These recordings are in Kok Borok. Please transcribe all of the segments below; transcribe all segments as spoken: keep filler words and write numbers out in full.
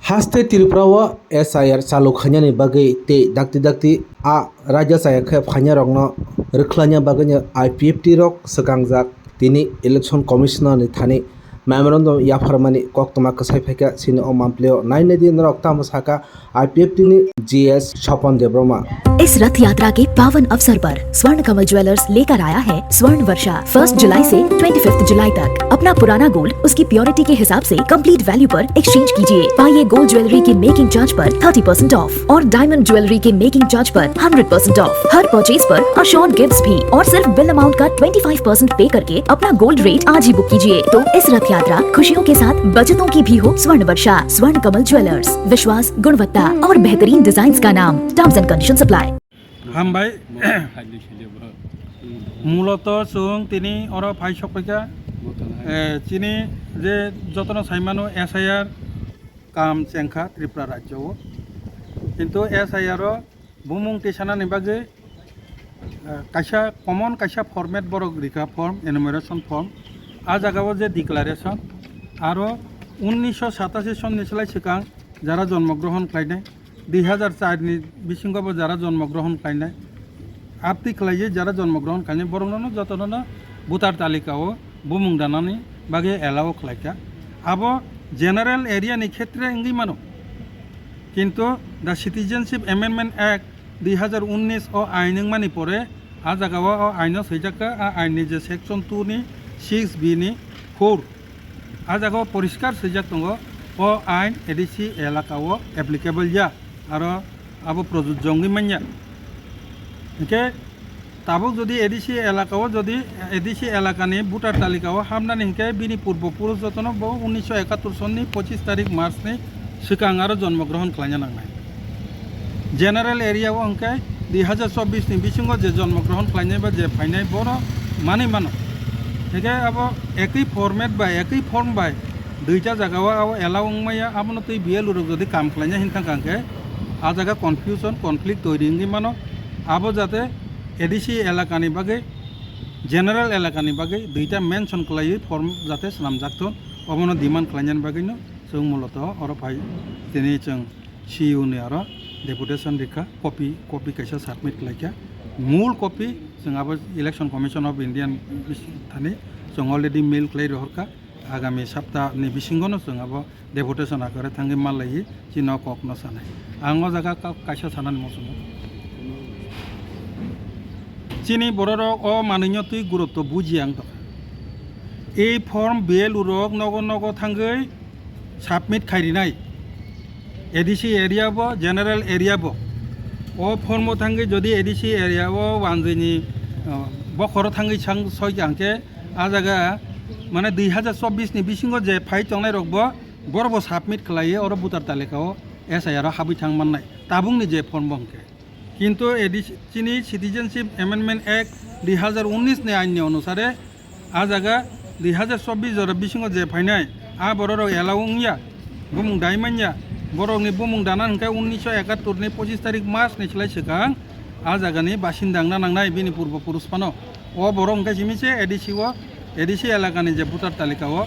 Haste Tripura o S I R chalu khainani bagwi tei dakti dakti a raida chaya khe phainarokno rwkhlaina bagwino I P F T rok swkangjak tini Election Commissioner ni thani memorandum yapharmani koktwma kwsai phaikha chini o mamplio. Nainai di norok tamo sakha I P F T ni G S Swapan Debbarma. इस रथ यात्रा के पावन अवसर पर स्वर्ण कमल ज्वेलर्स लेकर आया है स्वर्ण वर्षा। फर्स्ट जुलाई से ट्वेंटी फिफ्थ जुलाई तक अपना पुराना गोल्ड उसकी प्योरिटी के हिसाब से कंप्लीट वैल्यू पर एक्सचेंज कीजिए। पाइए गोल्ड ज्वेलरी की मेकिंग चार्ज पर थर्टी परसेंट ऑफ और डायमंड ज्वेलरी के मेकिंग चार्ज पर हंड्रेड परसेंट ऑफ। हर परचेज पर अश्योर्ड गिफ्ट्स भी और सिर्फ बिल अमाउंट का ट्वेंटी फ़ाइव परसेंट पे करके अपना गोल्ड रेट आज ही बुक कीजिए। तो इस रथ यात्रा खुशियों के साथ बचतों की भी हो स्वर्ण वर्षा। स्वर्ण कमल ज्वेलर्स, विश्वास, गुणवत्ता और बेहतरीन डिजाइन्स का नाम। Terms and conditions apply. Hambai. Muloto chwng tini oro phai sokphaikha, eh, chini je jotono saimano S I R kam chengkha Tripura rajyo o. Kintu S I R o bumung tisanani bagwi, eh, kaisa common kaisa format borok rikha, form, enumeration form. A jagao je declaration, aro unnisho satashi sonni slai swkang jara jonmo grohon khlainai, dui hazar char ni bisingo bo jara jonmo grohon khlainai, aptwi khlaiwi jara jonmo grohon khlainai, borokno jotono voter talikao bumung danani bagwi allow khlaikha. Abo general area ni khetre wngwi mano. Kintu the Citizenship Amendment Act dui hazar unnish o ain wngmani pore a jagao o aino swijakha, a ain ni je section two ni six B ni four, a jagao poriskar swijak tongo, o ain A D C elaka o applicable ya, aro abo projujjo wngwi manya. Hinkhe tabuk jodi A D C elaka o jodi A D C elakani voter talika o habnani hinkhe bini purbo purush jotono bo unnisho ekattor sonni pochis tarik March ni swkang aro jonmo grohon khlaina nangnai. General area o hinkhe dui hazar chobbish ni bisingo je jonmo grohon khlainai ba je phainai bono manwi mano. Hinkhe abo ekwi format bai, ekwi form bai duita jaga o abo allow wngmaya, abono twi B L O rok jodi kam khlaina hin thangkha hinkhe a jaga confusion, conflict toiri wngwi mano. Abo jate A D C elakani bagwi, general elakani bagwi duita mention khlaiwi form jate swnamjak thun, obono demand khlainani bagwino chwng muloto oro phai tini chwng C E O ni aro deputation rikha, copy, copy kaisa submit khlaikha. Mul copy chwng abo Election Commission of India ni thani chwng already mail khlai rohorkha. Agami sapta ni bisingo no chwng abo deputation akare thangwi malaiwi chini o kok no sanai. Ang o jaga ka-, kaisa sanani muchungo. Chini bororok o manwino twi gurutto buji ang tongkha. Ei form B L O rok nogo nogo thangwi submit khai rinai. A D C area bo, general area bo. O form o thangwi jodi A D C area o wanjwini, uh, bokhoro thangwi sang soi kha hwnkhe a jaga mane dui hazar chobbish ni bisingo je phai tongnai rok bo, borok bo submit khlaiwi oro voter talika o S I R o habwi thang mannai tabukni je form bo hwnkhe. Kintu A D C, chini Citizenship Amendment Act dui hazar unnish ni ain ni onusare a jaga dui hazar chobbish jora bisingo je phainai a borok rok allow wngya, bumung dai manya, borok ni bumung dana hwnkhe unnisho ekattor ni pochis tarik March ni slai swkang a jaga ni basinda wngna nangnai bini purbo purush phano. O borok hwnkhe simi se A D C o, A D C elakani je voter talika o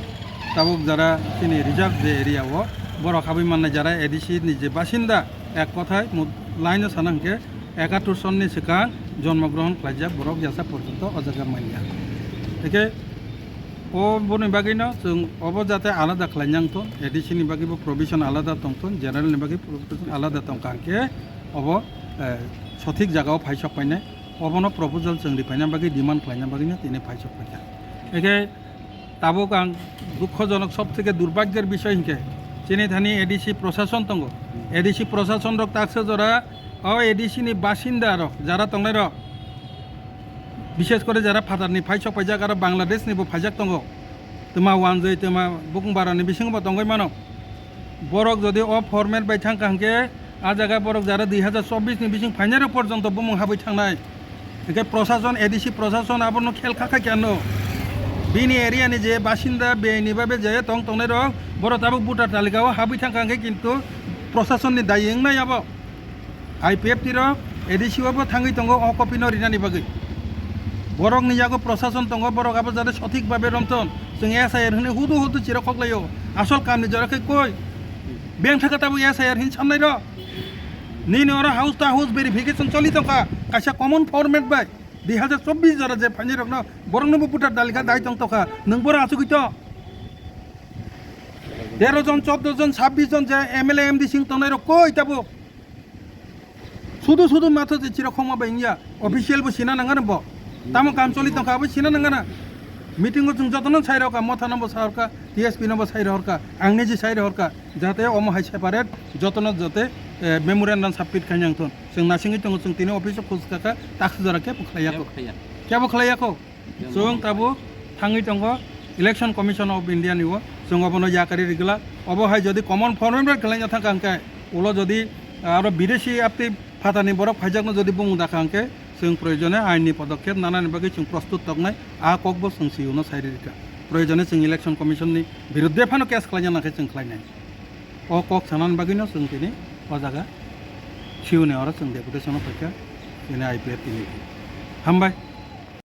tabuk jara chini reserve je area o borok habwi mannai jara A D C ni je basinda, ek kothai mu-, line o sana hwnkhe ekattor sonni swkang jonmo grohon khlaijak borok yasa porjonto o jaga manya. Hwnkhe o boni bagwino chwng obo jate alada khlaina wngthun, A D C ni bagwibo provision alada tongthun, general ni bagwi provision alada tongkha hwnkhe obo, eh, sothik jagao phaisok painai. Obono proposal chwng riphaina bagwi, demand khlaina bagwino tini phaisok paikha. Hwnkhe tabuk ang dukhojonok, sob theke durbhagyor bishoy hwnkhe chini thani A D C prosason tongo. A D C prosason rok taksa jora o A D C ni basinda rok jara tongnai rok, bishes kore jara phatar ni phaisok paijak aro Bangladesh ni bo phaijak tongo, twma wanjwi twma bukung bara ni bisingo bo tongwi mano. Borok jodi o format bai thangkha hwnkhe a jaga borok jara dui hazar chobbish ni bising phainai rok porjonto bumung habwi thangnai. Hwnkhe prosason, A D C prosason abono khel kha kha khe ano. Bini area ni je basinda bini babe je tong tongnai rok borok tabuk voter talika o habwi thangkha hwnkhe kintu prosason ni dayi wngnai abo. I P F T rok A D C o bo thangwi tongo o copy no rinani bagwi. Borok ni yago prosason tongo, borok abo jate sothik babe romthon. Chwng S I R hwnwi hudu hudu chirok khoklaio. Asol kam ni jora khe koi? Beng thaka tabuk S I R hin samnai rok. Nini oro house to house verification choli tongkha. Kaisa common format bai. Dui hazar chobbish jora je phaini rokno borokno bo voter dalika dai tong tokha. Nung boro asugui to. Tero jon, chordo jon, sabbish jon je M L A, M D sing tongnai rok koi tabuk. Sudu sudu matha je chirok khongma bai wngya. Official bo sina nangana bo. Tamo kam choli tongkha abo sina nangana. Meeting o chwng jotono sai rokha, motha no bo sai rokha, T S P no bo sai rokha, ang niji sai rokha. Jate omo hai separate jotono jate, eh, memorandum submit khaina wngthon. Chwng nasingwi tongo, chwng tini office o khus kaka takhuk jora kebo khlaiya kho. Kebo khlaiya. Kebo khlaiya kho. Chwng tabuk thangwi tongo Election Commission of India ni o, chwng obono yakari rigwlak. Obo hai jodi common format bai khlaina thangkha hwnkhe, ulo jodi aro bidesi aptwi phatani borok phaijakno jodi bumung dakha hwnkhe, chwng proyojone ain ni podokkhep nanani bagwi chwng prostut toknai, a kokbo chwng C E O no sai rikha. Proyojone chwng Election Commission ni birudde phano case khlaina nangkhe chwng khlainai. O kok sanani bagwino chwng tini o jaga C E O ni oro chwng deputation o phaikha, tini I P F tini. Hambai.